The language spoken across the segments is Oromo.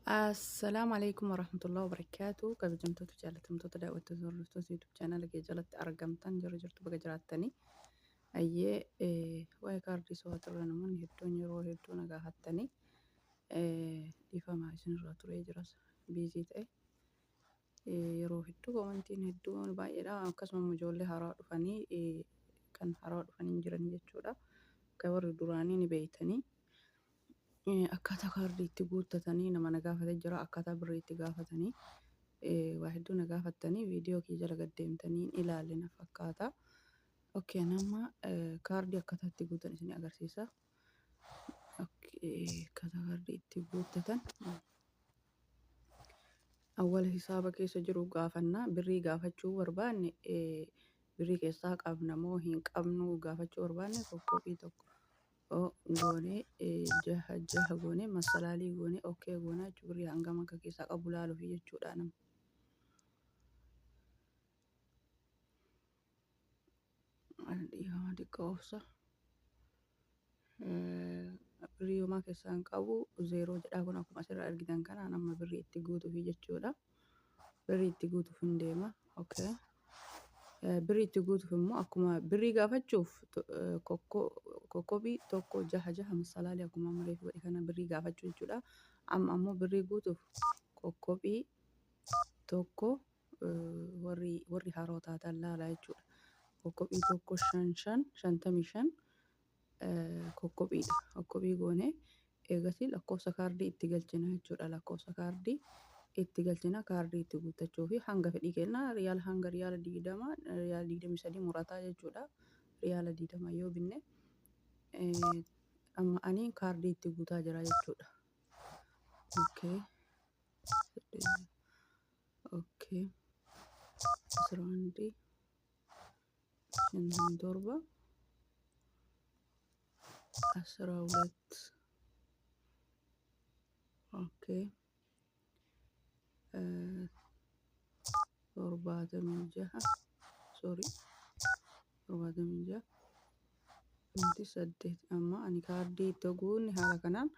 Assalaamu alaikum warahmatullahi wabarakaatu. Kabajamtoota jaalatamtoota daawwattoota hordoftoota YouTube chaanala kee jalatti argamtan jiru jirtu baga jiraattanii. Ayyee waa'ee kaardii sobaa turre namoonni hedduun yeroo hedduu na gaafattanii dhiifama isinirraa turee jiras biizii ta'e. Yeroo hedduu koomantiin hedduun baay'eedha. Akkasuma ijoollee haaraa dhufanii kan haaraa dhufanii jiran jechuudha. Akka warri duraanii ni beeytanii. Akkaataa kaardii itti guuttatanii nama na gaafate jira. Akkaataa birrii itti gaafatanii waa hedduu na gaafattanii viidiyoo kiyya jala gad deemtanii hin ilaalle na fakkaata. Okay, nama kaardii akkaataa itti guutan isin agarsiisa. Okay, akkaataa kaardii itti guuttatan. Awwala hisaaba keessa jiru gaafanna. Birrii gaafachuu barbaanne birrii keessaa qabna moo hin qabnu gaafachuu barbaanne koppii tokko goonee jaha jaha goonee masalaalii goonee okkee goonaa jechuudha. Birrii hangam akka keessaa qabu laaluufi jechuudha nama. Dhiifama xiqqoo obsa. Birrii homaa keessaa hin qabu zeeroo jedhaa kun akkuma asirraa argitan kanaan amma birrii itti guutuufi jechuudha. Birrii itti guutuuf hin deema. Okay. Birrii itti guutuuf immoo akkuma birrii gaafachuuf kokkobii 1 6 6 masalaalii akkuma amma reefu godhe kana birrii gaafachuu jechuudha. Amma ammoo birrii guutuuf kokkobii 1 warri warri haroo taatan laalaa jechuudha. Kokkobii 1 5 5 55 kokkophiidha. Kokkophii goonee eegasii lakkoofsa kaardii itti galchina jechuudha. Lakkoofsa kaardii itti galchina kaardii itti guuttachuu fi hanga fedhii kennaa riyaala hanga riyaala 20 riyaala 23 murataa jechuudha. Riyaala 20 yoo binne amma ani kaardii itti guutaa jira jechuudha. Okay. Okay. 11 57 12 okay 76 sorry 76 wanti 8 amma ani kaardii itti guunne haala kanaan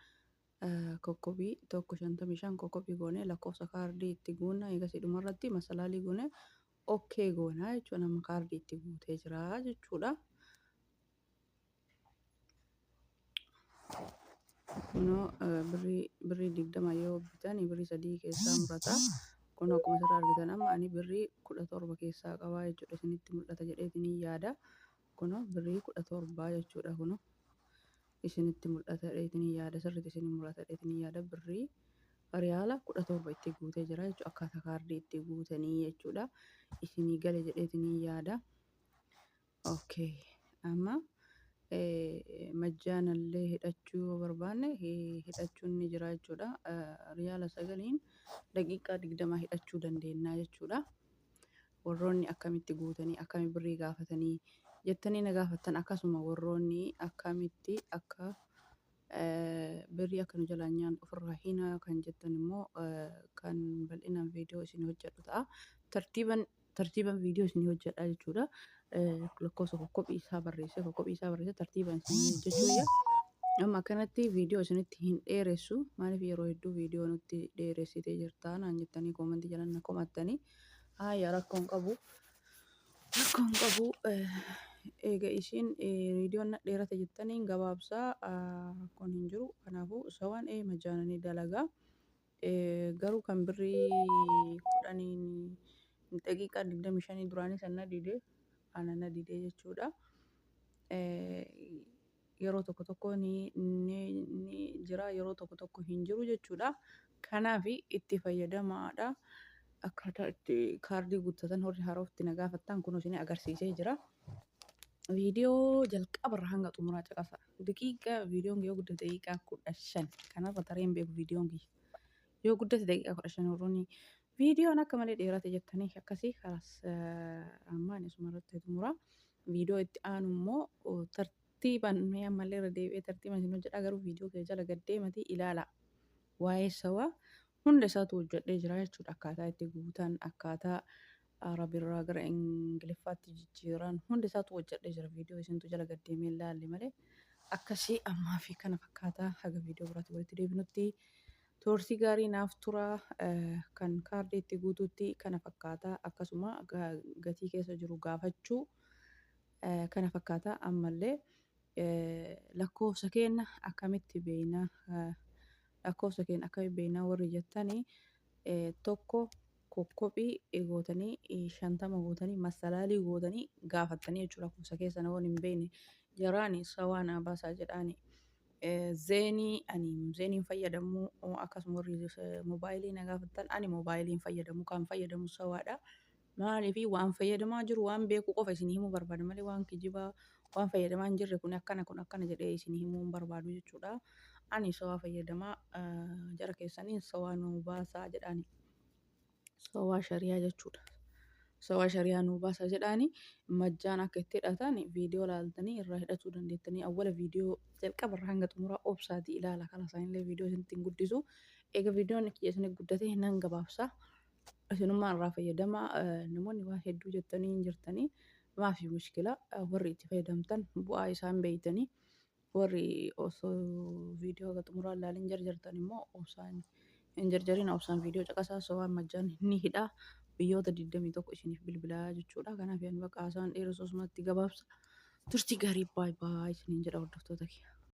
kokkobii 1 55 kokkobii goonee lakkoofsa kaardii itti guunna eegasii dhumarratti masalaalii goonee okay goonaa jechuudha. Nama kaardii itti guutee jira jechuudha. Kunoo birrii 20 yoo bitan birrii 3 keessaa murata. Kun akkuma asirraa argitan amma ani birrii 17 keessaa qabaa jechuudha. Isinitti mul'ata jedheetiin yaada. Kunoo birrii 17 jechuudha. Kunoo isinitti mul'ata jedheetiin yaada. Sirriitti isin mul'ata jedheetiin yaada. Birrii riyaala 17 itti guutee jira jechuudha. Akkaataa kaardii itti guutanii jechuudha. Isinii gale jedheetiin yaada. Okay. Amma majjaanallee hidhachuu yoo barbaanne hidhachuun ni jira jechuudha. Riyaala 9n daqiiqaa 20 hidhachuu dandeenya jechuudha. Warroonni akkamitti guutanii akkami birrii gaafatanii jettanii na gaafattan akkasuma warroonni akkamitti akka birrii akka nu jalaan nyaannu ofirraa hiinaa kan jettan immoo kan bal'inaan viidiyoo isin hojjedhu ta'a. Tartiiban tartiiban viidiyoo isin hojjedha jechuudha. Lakkoofsa kokkophii isaa barreessee kokkophii isaa barreessee tartiiban isin hojjechuu Amma akkanatti viidiyoo isinitti hin dheeressu. Maaliif yeroo hedduu viidiyoo nutti dheeressitee jirta naan jettanii koomantii jalan na komattanii. Haaya rakkoo hin qabu. Rakkoo hin qabu. Eega isiin viidiyoon na dheerate jettaniin gabaabsaa rakkoon hin jiru. Kanaafuu sawaan majaananii dalagaa. Garuu kan birrii 10n daqiiqaa 25 duraanii san na dide ana na dide jechuudha. Yeroo tokko tokko ni ni jira yeroo tokko tokko hin jiru jechuudha. Kanaaf itti fayyadamaadha. Akkaataa itti kaardii guuttatan warri haarofti na gaafattan kunoo isin agarsiisee jira. Viidiyoo jalqabarra hanga xumuraa caqasa. Daqiiqaa viidiyoon yoo guddate daqiiqaa 15 kanarra taree hin beeku viidiyoon kiyya. Yoo guddate daqiiqaa 15 warroonni viidiyoon akka malee dheerate jettanii akkasii kalaas amma ani asuma irratti xumura. Viidiyoo itti aanu immoo tartiibaan mee ammallee irra deebi'ee tartiibaan isin hojjedha garuu viidiyoo kee jala gad deematii ilaala. Waa'ee sawaa hunda isaatu hojjedhee jira jechuudha. Akkaataa itti guutan akkaataa Arabirraa gara Ingiliffaatti jijjiiran hunda isaatu hojjedhee jira. Viidiyoo isintu jala gad deemee ilaalle malee akkasii ammaa fi kana fakkaataa haga viidiyoo biraatti walitti deebinutti. Turtii gaarii naaf tura. Kan kaardii itti guutuutti kana fakkaata. Akkasuma gatii keessa jiru gaafachuu kana fakkaata. Ammallee lakkoofsa keenya akkamitti beekna, lakkoofsa keenya akkamitti beekna warri jettanii, tokko kokkophii gootanii, 50 gootanii, masalaalii gootanii gaafattanii jechuudha. Lakkoofsa keessa namoonni hin beekne jaraani sawaa naa baasaa jedhaani. Zeenii ani zeeniin fayyadamu, akkasuma warri moobaayilii na gaafattan, ani moobaayiliin fayyadamu, kan fayyadamu sawaadha. Maaliif waan fayyadamaa jiru waan beeku qofa isin himuu barbaada malee waan kijibaa, waan fayyadamaa hin jirre kun akkana, kun akkana jedhee isin himuu hin barbaadu jechuudha. Ani sawaa fayyadamaa, jara keessanii sawaa nuu baasaa jedhaani. Sawaa shariyaa jechuudha. Sawaa shariyaa nuu baasaa jedhaani. Majjaan akka itti hidhatan viidiyoo ilaaltanii irraa hidhachuu dandeettanii, awwala viidiyoo jalqabarraa hanga xumuraa obsaatii ilaala. Kana isaanillee viidiyoo isinitti hin guddisu. Egaa viidiyoon kiyya isinii guddate nan gabaabsa. Isinummaa irraa fayyadamaa. Namoonni waan hedduu jettanii hin jirtanii. Maafi mushkila, warri itti fayyadamtan bu'aa isaan beeytanii, warri osoo viidiyoo haga xumuraa ilaalin jarjartan immoo obsaan hin jarjarin, obsaan viidiyoo caqasaa. Sawaan majjaan ni hidha, biyyoota 21 isiniif bilbilaa jechuudha. Kanaaf yaani bakka haasaan dheeressu osumatti gabaabsa. Turtii gaarii, baay baay isiniin jedha, hordoftoota kiyya.